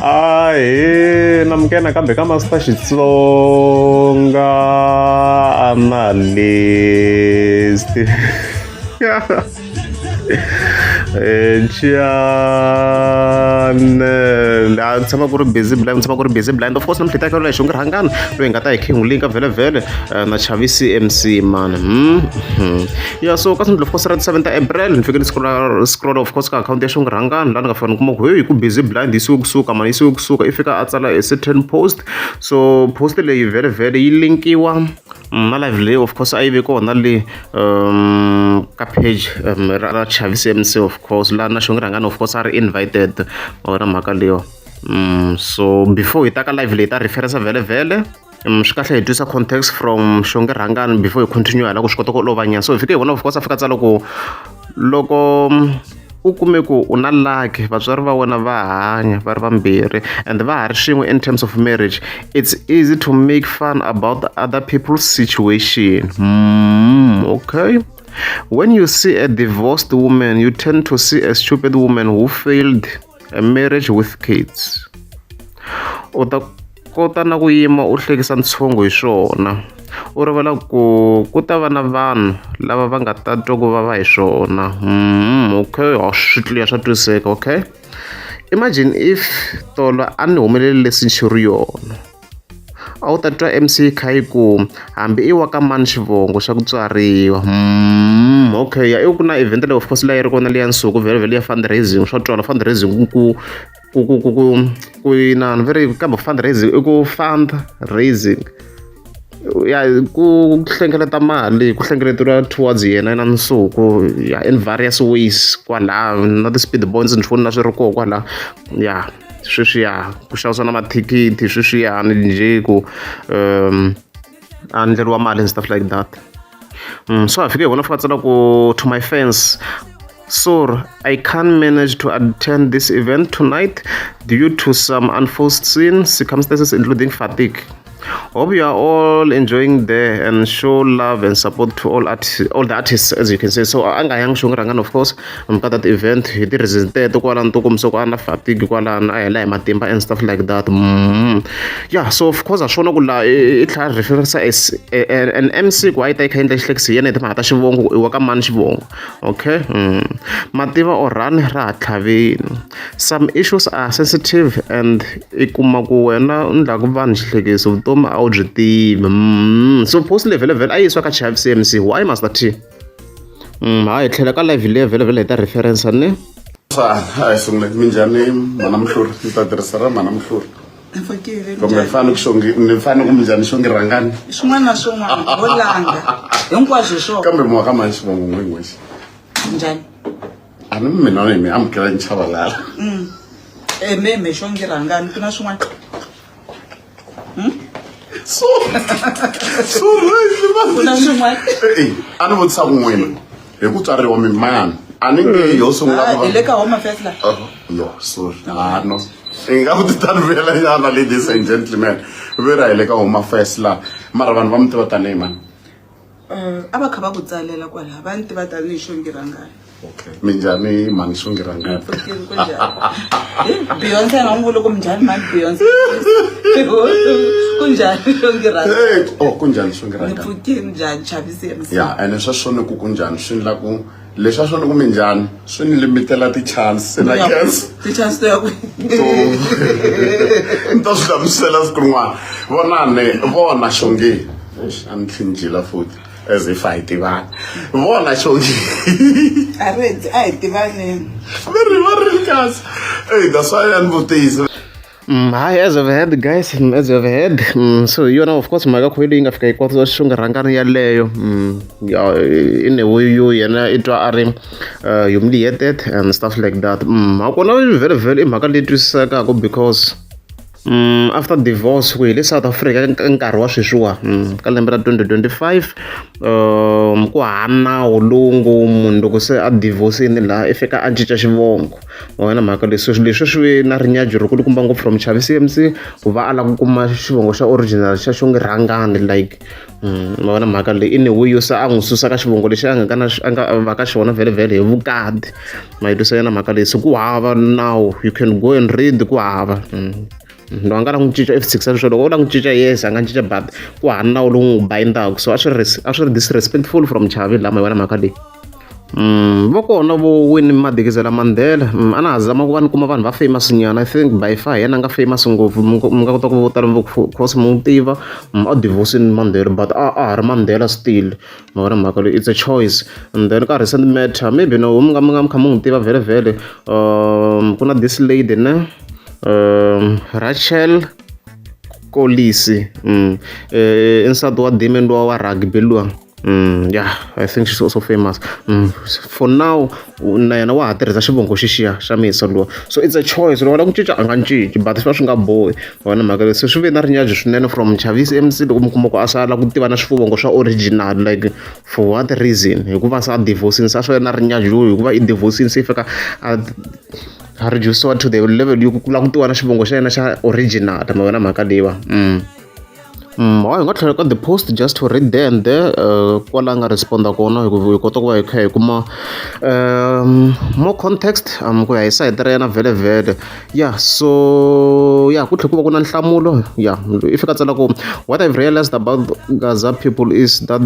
Ahee namukela nakambe ka Master Xitsonga Analyst. Channel a tshama ku ri busy blind tshama ku ri busy blind of course namuntlha hi ta kha lexi rhangana loyi hi nga ta hi khe n'wi linka vhele vhele na Chavisi MC man ya so ka of course ra ti 7 ta April ni fike ni scroll scroll of course ka akhawunti ya Xongi Rhangani laha ni nga fika ni kuma ku heyi ku busy blind yi suke kusuka mani yi suke kusuka i fika a tsala a certain post so post leyi vhele vhele yi linkiwa na live leyi of course a yi ve kona le ka page ra Chavisi MC of course laha na Xongi Rhangani of course a ri invited na mhaka leyo so before hi ta ka live leyi ta referensa vhele vhele swi kahle hi twisa context from Xongi Rhangani before hi continue hala ku swi kota ku olova nyana so hi fike hi vona of course a fika tsala ku loko u kume ku u na lucky vatswari va wena va hanya va ri vambirhi and va ha ri swin'we in terms of marriage it's easy to make fun about other people's situation okay when you see a divorced woman you tend to see a stupid woman who failed a marriage with kids u ta kota na ku yima u hlekisa ntshungu hi swona u rivala ku ku ta va na vanhu lava va nga ta twa ku vava hi swona okay swi clear swa twisiseka okay imagine if tolo a ni humelele leswi ni ri yona a wu ta twa M_C kha yi ku hambi i wa ka mani xivongo xa ku tswariwa okay ya i ku na event leyi of course leyi ri kona leya nsuku vhele vhele ya fundraising swa twala fundraising ku ku ku ku ku ku inani ve ri kambe fundraising i ku fund raising ya ku hlengeleta mali ku hlengeletiwa towards yena na nsuku ya in various ways kwalaha na ti-speed bonds ni swi voni na swi ri koho kwala ya sweswiya ku xavisiwa na mathikithi sweswiyani njhe ku a endleriwa mali and stuff like that so ha fike hi vona fika tsala ku to my fans Sir, I can't manage to attend this event tonight due to some unforeseen circumstances including fatigue. Hope you are all enjoying there and show love and support to all artists, all the artists as you can say. So a nga yangi Xongi Rhangani of course ka that event hi ti-reasons teto kwalano to kombisa ku a na fatigue kwalano a hela hi matimba and stuff like that. Yeah, so of course a swi vona ku laha i tlhela referensa as an MC ku a yi ta yi kha yi endla xihlekisi hi yena hi timhaka ta xivongo ku i wa ka mani xivongo. Okay. Mativa orhani ra ha tlhavini. Some issues are sensitive and i kuma ku wena u endlaku vanhu xihlekiso vutomi a wu byi tivi. So post leyi vhele vhele a yi yisiwa ka Chavi MC why Master T? Ha hi tlhela ka live leyi vhele vhele hi ta reference ne. A hi sungule minjhani mhana Mhluri ni ta tirhisa ra mhana Mhluri Mpfukile kumbe ni fane ku xongi ni fane ku minjhani xongi rhangani swin'wana na swin'wana ho langa hinkwaswo hi swona kambe mi wa ka mani xivongo n'we n'wexe njhani a ni mina ni mi amukela ni chavalala e me xongi rhangani ku na swin'wana so so ku na swin'wana e a ni vutisa ku n'wina hi ku tswariwa mi mani a ni nge yo sungula Ah, ku va- hi le ka home affairs la Oh, yo sorry ah no i nga ku titani vuyela nyana ladies and gentlemen ve ra hi le ka home affairs la mara vanhu va mi tiva tanihi mani A va kha va ku tsalela kwalaha va ni tiva tanihi Xongi Rhangani okay minjhani mhani Xongi Rhangani Pfukile ku njhani Beyonce a nga n'wi vuli ku minjhani mhani Beyonce ku njhani Xongi Rhangani Hey, oh kunjhani Xongi ni Rhangani pfukile njhani Chavisi MC ya ene sweswo ni ku kunjhani swi endla ku leswi a swo ni ku minjhani swi ni limitela ti-chance se na khensa ti-chance to ya kwihi ni ta swi hlamusela siku rin'wana vonani vona Xongi Eish, a ni tlhinjila futhi as if a hi tivani vona Xongi a ri a hi tivaneni va ri va ri kahle ey that's why a ni vutisa Hi, as you've heard, guys, as you've heard, so hi yona of course mhaka kho leyi nga fika yi kwatisa Xongi Rhangani yaleyo ya in a way yo yena i twa a ri humiliated and stuff like that hakona vhele vhele i mhaka leyi twisisekaka because After divorce ku hi le South Africa ka nkarhi wa sweswiwa ka lembe ra 2025 ku hava nawu lowu ngo munhu loko se a divorce-ini laha i fika a cinca xivongo ma vona mhaka leswi leswi swi ve na rinyadyo ri kulukumba ngopfu from Chavisi MC ku va a lava ku kuma xivongo xa original xa Xongi Rhangani like ma vona mhaka leyi in a way yo se a n'wi susa ka xivongo lexi a nga ka na a nga va ka xona vhele vhele hi vukati ma yi twisa yona mhaka leyi se ku hava nawu you can go and read ku hava. Loyi a nga la n'wi cinca if tshikisa sweswo loko u lava ku cinca yes a nga cinca but ku hava nawu lowu n'wi bayindaka so a swi ri disrespectful from Chavi lama hi vona mhaka leyi. Va kona vo Winnie Madikizela Mandela a na ha zama ku va ni kuma vanhu va famous nyana. I think by far hi yena a nga famous ngopfu mi nga kota ku vo tala course mi n'wi tiva a divorce-ini Mandela but a ha ri Mandela still ma vona mhaka leyi. It's a choice. And then ka recent matter maybe no mi nga mi kha mi n'wi tiva vhele vhele ku na this lady ne Rachel Kolisi i nsati wa Damian luwa wa rugby luwa. Yeah, I think she's also famous. For now na yena wa ha tirhisa xivongo xixiya xa Misa luwa so it's a choice. Loko a lava ku cinca a nga cinci but swi va swi nga bohi wona mhaka leyi. Se swi ve na rinyadyo swinene from Chavisi MC loko mi kuma ku a sala ku tiva na swivongo swa original like for what reason hikuva se a divorce-ini se a swi ve na rinyadyo hikuva i divorce-ini se i fika a reduce-iwa to the level yo ku lava ku tiva na xivongo xa yena xa original ma vona mhaka leyiwa. Hayi hi nga tlhela ka the post just to read there and there kwala a nga responda kona hi ku hi kota ku va hi kha hi kuma more context ku ya hi sayiti ra yena vhele vhele. Yeah, so yeah, ku tlhela ku va ku na nhlamulo. Yeah, i fika tsala ku what I've realized about Gaza people is that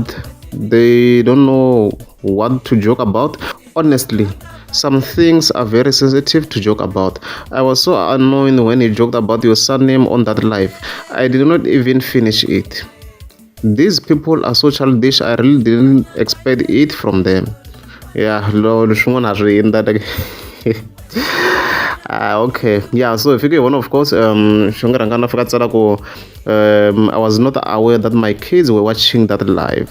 they don't know what to joke about. Honestly, some things are very sensitive to joke about. I was so annoyed when he joked about your surname on that live. I did not even finish it. These people are so childish. I really didn't expect it from them. Yeah, lo swin'wana a swi endla like ah, okay. Yeah, so if you get one of course Xongi Rhangani fika tsala ku I was not aware that my kids were watching that live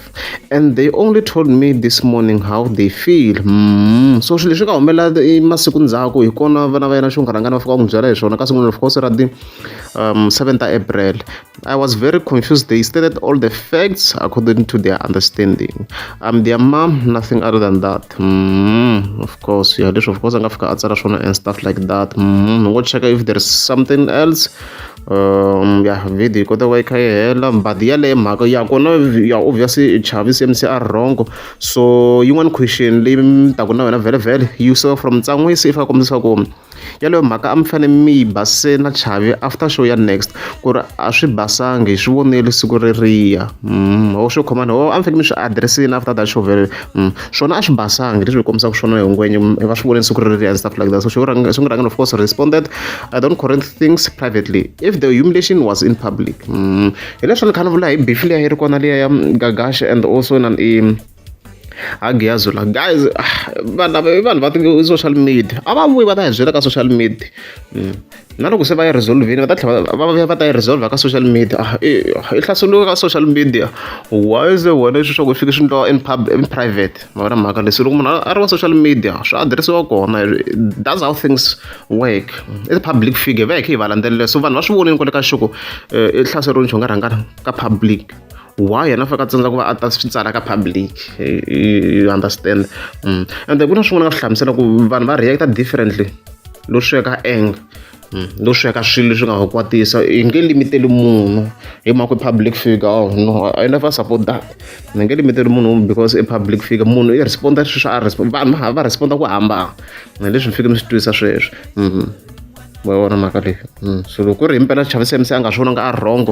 and they only told me this morning how they feel. So swilo leswi nga humelela i masiku ndzhaku hi kona vana va yena Xongi Rhangani va fika va n'wi byela hi swona kasi of course ra ti 7 ta April. I was very confused. They stated all the facts according to their understanding. I'm their mom, nothing other than that. Of course, yeah, leswi of course a nga fika a tsala swona and stuff like that. Ngo check if there's something else. Yeah, video yi kota ku va yi kha yi hela but yaleyo mhaka ya kona ya obviously Chavisi MC a wrong. So yin'wana question leyi mi taku na wena vhele vhele you saw from Tsan'wisi if a kombisa ku yaleyo mhaka a mi fanele mi yi base na Chavi after show ya next ku ri a swi basangi hi swi vonile siku reriya ho swo khomana ho a mi fanele mi swi address-ini after that show vhele swona a swi basangi leswi hi kombisaka swona hi ngwenye va swi vonile siku reriya and stuff like that. So Xongi Rhangani of course responded, "I don't correct things privately if the humiliation was in public." Hi leswi ni kha ni vula hi beef liya yi ri kona liya ya Gagash and also na i Hagiyazula guys vanhu lava i vanhu va ti-social media a va vuyi va ta hi byela ka social media na loko se va yi resolve-ini va ta tlhela va vuya va ta yi resolve ka social media. Ah, i hlaseriwe ka social media why se wena leswi swa ku fike swi endliwa in pub in private ma vona mhaka leswi loko munhu a ri wa social media swi adiresiwa kona. That's how things work. I public figure va hi kha hi va landzelela so vanhu va swi vonile kwale ka xoko i hlaseriwe Xongi Rhangani ka public why yena fika a tsandza ku va a ta swi tsala ka public? You understand? And ku na swin'wana nga swi hlamusela ku vanhu va react differently lo sweka anger lo sweka swilo leswi nga va kwatisa i nge limiteli munhu hi mhaka i public figure. Oh no, I never support that. Ni nge limiteli munhu because i public figure. Munhu i responda sweswi a vanhu va responda ku hambana na leswi mi fike mi swi twisa sweswo wa vona mhaka leyi. So loko ku ri himpela Chavisi MC a nga swi vonanga a wrong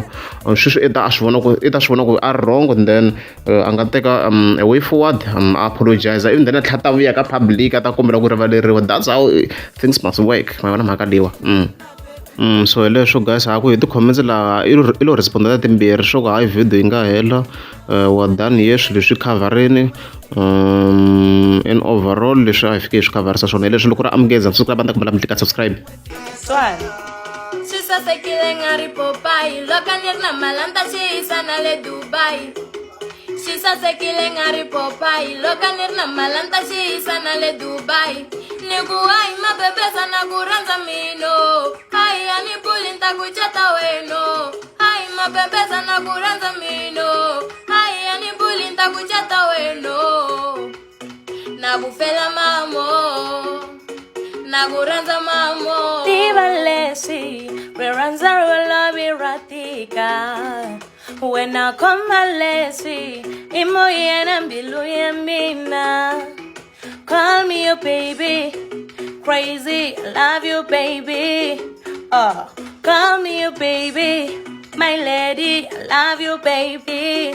sweswi i ta a swi vona ku i ta swi vona ku a wrong and then a nga teka a way forward a apologize even then a tlhela ta vuya ka public a ta kombela ku rivaleriwa. That's how things must work ma vona mhaka leyiwa. So hi leswo guys ha ku hi ti-comments laha i lo responda timbirhi swo ku hayi video yi nga hela wa done ye swilo leswi khavharini in overall leswi a hi fike hi swi khavharisa swona hi leswi loko ri amukeza subscribe a ni ta kombela mi tlika subscribe. Tswala. Swi sasekile nga ri popayi loko ni ri na malanda xi yisa na le Dubai. Swi sasekile nga ri popayi loko ni ri na malanda xi yisa na le Dubai. Ni ku hayi mabebeza na ku rhandza mino hayi a ni buli ni ta. ku cata weno. Hayi mapembeza na ku rhandza mino. Hayi a ni buli ni ta ku cata weno. Na ku fela mamo. Na ku rhandza mamo. Tiva leswi rirhandza ro lavi ra tika wena khoma leswi i moyena mbilu ya mina. Call me your baby, crazy, I love you baby. Oh, call me your baby, my lady, I love you baby.